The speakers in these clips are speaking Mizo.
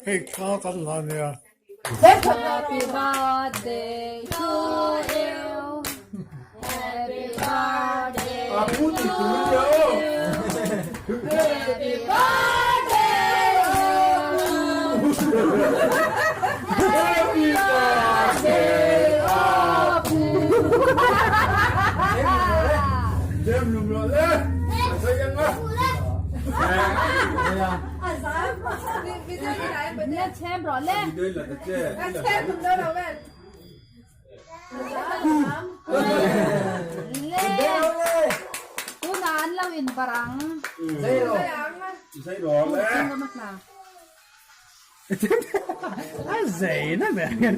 Hei thla kan la nia. Happy birthday to you. Happy birthday to you. Happy birthday to you. Happy birthday Apu. A zei na ber hian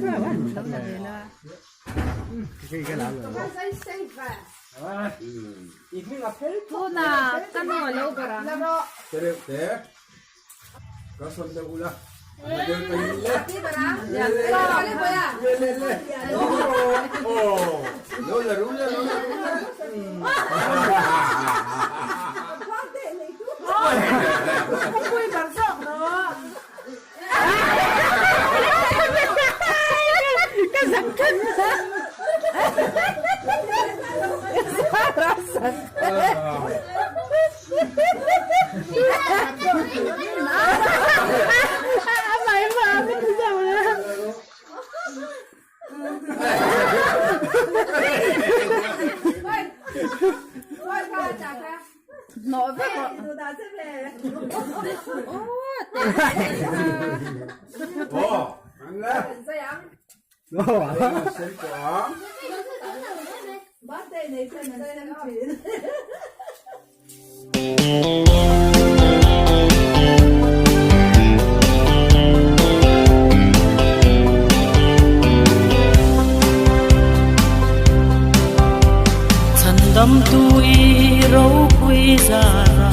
Chhandamtu i ropui zara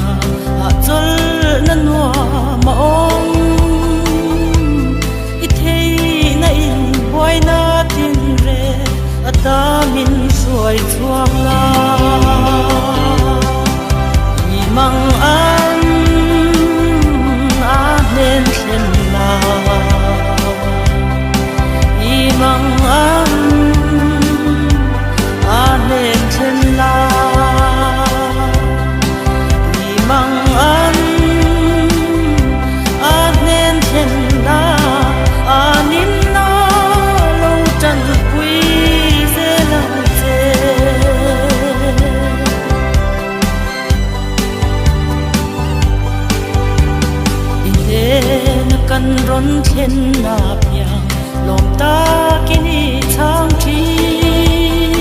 hahchawlhna nuam a awm. I theihna in buaina tinreng a tamin hruai chhuak la. I mang an a hnen thlen la. I mang an a hnen thlen la. I mang an a hnen thlen la. A ninna lo tanpui zel ang che. I hnena kan rawn thlen apiang lawm takin i chhang thin.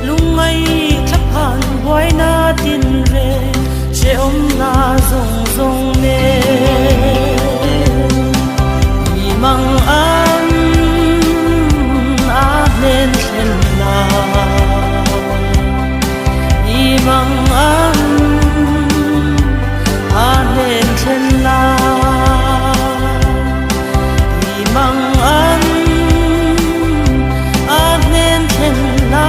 Lungngaihthla phan buaina tinreng hrehawmna zawng zawng nen. I mang an a hnen thlen la. I mang an a hnen thlen la. I mang an a hnen thlen la.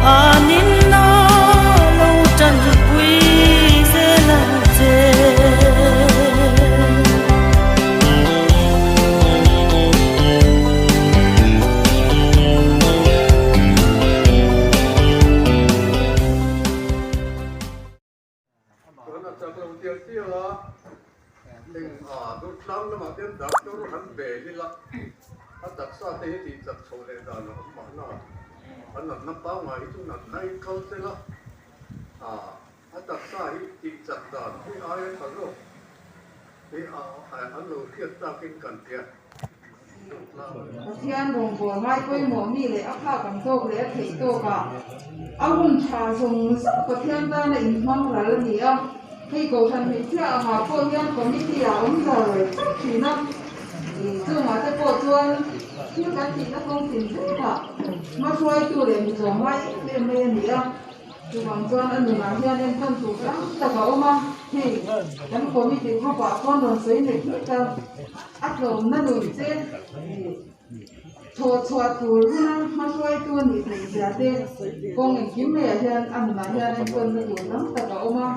A ninna lo tanpui zel ang che. Chuan a chak lo tial tial a, eng a Durtlang lamah te hian doctor an ve lil a, a taksa te hi tih chak chho leh dan a awm mahna, a natna pangngai hi chu natna in kal tel a, a taksa hi tih chak dan hi aia tha zawk hi an lo hriat takin kan hria. Pathian rawngbâwl ngai pawimawh mi leh a phak ang tawk leh a theih tawkah a hun tha zawng zawng Pathian tana inhmang ral a ni a. Hei Kohhran hmeichhia angah pawh hian committee ah awm zar tlat thin a, chungah te pawh chuan thil kan tihna kawng tin zengah hmahruaitu leh mi tlawmngai em em mai a ni a. Chuvang chuan a nunah hian enkawn tur tam tak a awm a, hei kan committee group ah chuan rawn sawi nek nek a, a tlawmna nun che thawh chhuah tur huna hmahruaitu a nih theih zia te kawng engkim maiah hian a nunah hian enkawnna tur tam tak a awm a,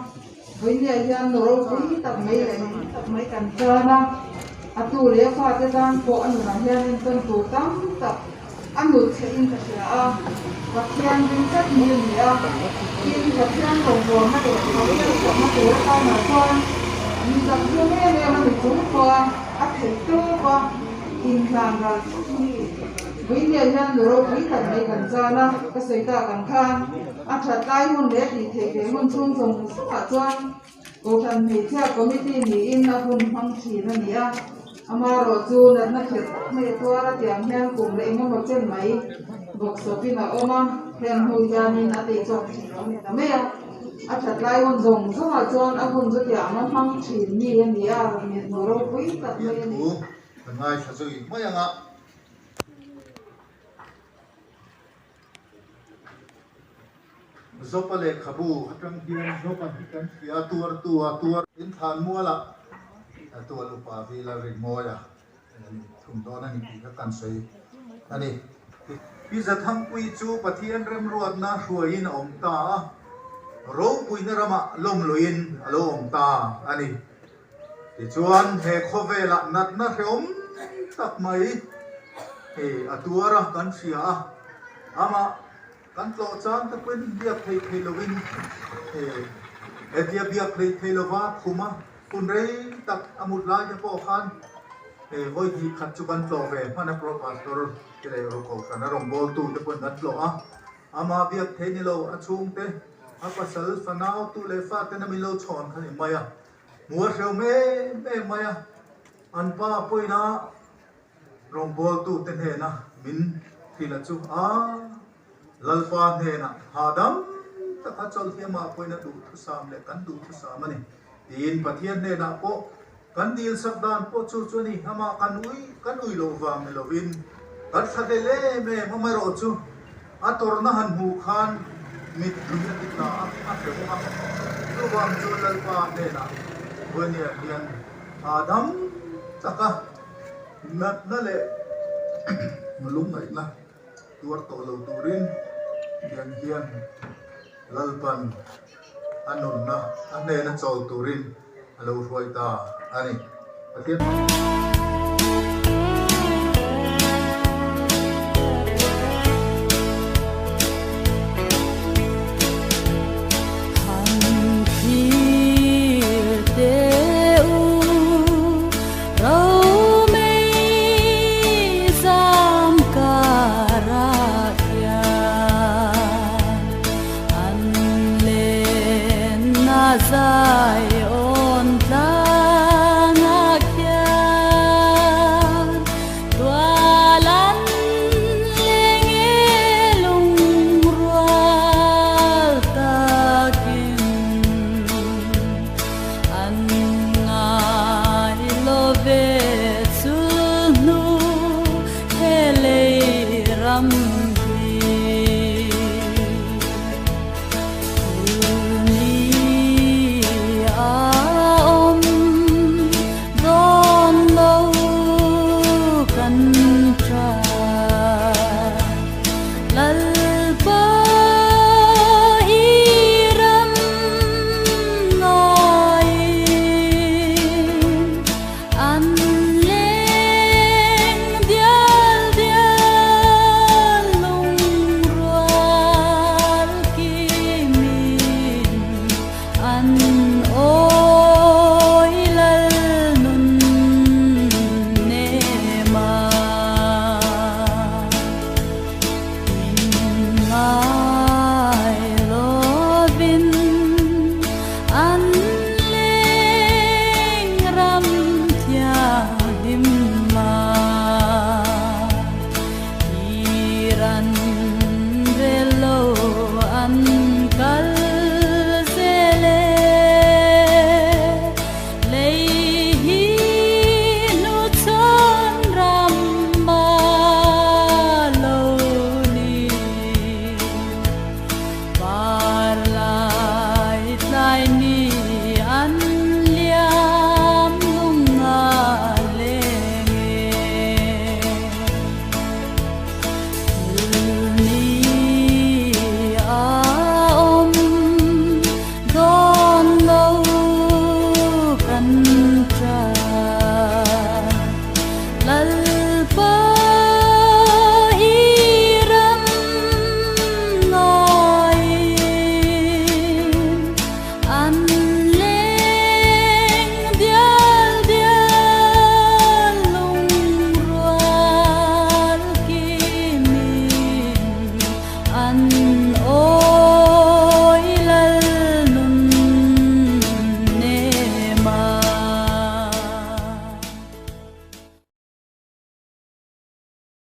vawinia hian nu ropui tak mai leh nu tak mai kan tan a, a tu leh a fate tan pawh a nunah hian enkawn tur tam tak. A nut che in ka hria a, Pathian ring tlat mi a ni a, tin Pathian rawngbawlna leh Pathian chakna tur atanah chuan mi zak hlum em em a ni chung pawh a, a theih tawp a, inhlan ral tlat mi. Vawinia hian nu ropui tak mai kan zan a, ka sawi tak ang khan a that lai hun leh tih theih ve hun chhung zawng zawngah chuan Kohhran hmeichhia committee niin a hun hmang thin a ni a, amaherawh chu natna khelh tak mai a tuar a tiang hian kum leh engemaw chen mai bawksawpin a awm a, heng hnu hianin a tei chawk thin lo ni ta mai a, a that lai hun zawng zawngah chuan a hun chu tiang a hmang thin mi a ni a, mithmuh ropui tak mai a ni. Thu kan ngaithla zui mai ang a. Zopa lehkhabu atang hian Zopa hi kan hria a, tuartu a tuar. Inthlan mualah a tual upa Vila Rinmawia an thum dawn a ni tih kha kan sawi a ni. Pi Zathangpui chu Pathian remruatna hruaiin a awm ta a, ropuina ramah lawmluiin a lo awm ta a ni. Tichuan he khawvelah natna hrehawm tak mai hi a tuar a kan hria a, amah kan tlawh chang te pawhin biak thei thei lovin hetia biak hlei thei lova khuma hun rei tak a mut lai te pawh khan vawi hnih khat chu kan tlawh ve hman a Pro Pastor te leh Rukohran a rawngbawltu te pawhin kan tlawh a. Amah biak thei ni lo, a chhungte, a pasal, fanau, tu leh fa ten a min lo chhawn kha ni mai a, hmu a hreu em em mai a, an pa pawina rawngbawltute hnena min hrilh a chu a, Lalpa hnenah hahdam taka chawlh hi amah pawina duhthusam leh kan duhthusam a ni tiin Pathian hnenah pawh Kan dilsak dan pawh chu chu a ni, amah kan ui kan ui loh vang ni lovin kan thla hlel em em, amaherawh chu a tawrhna han hmuh khan Mittui a ti tla a, a hre bawk a. Chuvang chu Lalpa hnenah Buainiah hian hahdam taka natna leh lungngaihna tuar tawh lo turin tiang hian Lalpan a nunna a hnena chawl turin a lo hruai ta a ni. Pathian. An len na zai.